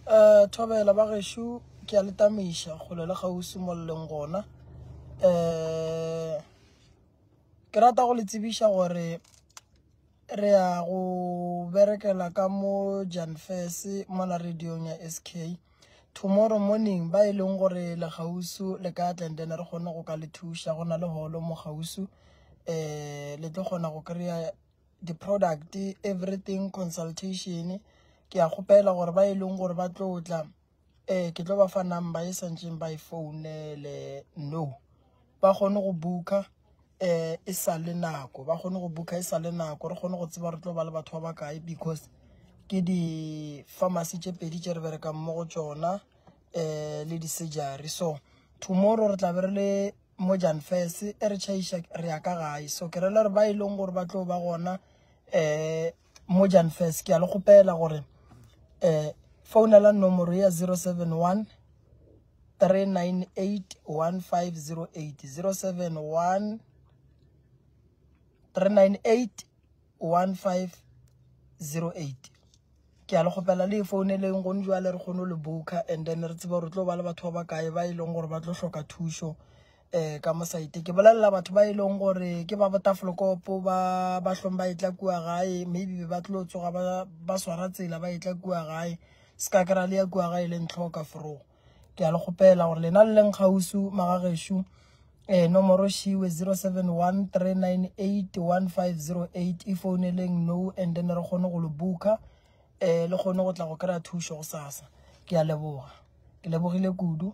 Um thobela ba gešo ke a le tamiša kgole le kgauswi mo le leng gona. Um ke rata go le tsebiša gore re ya go berekela ka mo Janfes mola radiong ya S_K. Tomorrow morning ba e leng gore le kgauswi le ka tla and then re kgone go ka le thuša go na le holo mo kgauswi um le tlo kgona go kry-a di-product everything consultation ke a kgopela gore ba e leng gore ba tlo tla um ke tlo ba fa number e santšeng ba e founele no ba kgone go booka um e sa le nako ba kgone go booka e sa le nako re kgone go tseba re tlo ba le batho ba bakae because ke di-pharmacy tše pedi tše re berekang mo go tšona um le di-surgery so tomorrow re tla be re le mo Janfes e re tšhaiša re ya ka gae so ke rela gore ba e leng gore ba tlo ba gona um mo Janfes ke a le kgopela gore um founela nomoro ya 071 398 1508 071 398 1508 ke a le kgopela le e founeleng gone jwale re kgone le booker and then re tsebe gore tlo ba le batho ba bakae ba e leng gore ba tlo hloka thušo um ka mo saete ke bolelela batho ba e leng gore ke ba botafolkopo ba ba hlong ba etla kua gae maybe be ba tlo tsoga ba swara tsela ba etla kua gae se ka kry-a le ya kua gae le ntlhoka fro ke a le kgopela gore lena le leng kgauswi magagešo um nomoro šiwe 071 398 1508 e founeleng no and then re kgone go le booka um le kgone go tla go kry-a thušo go sasa ke a leboga ke lebogile kudu.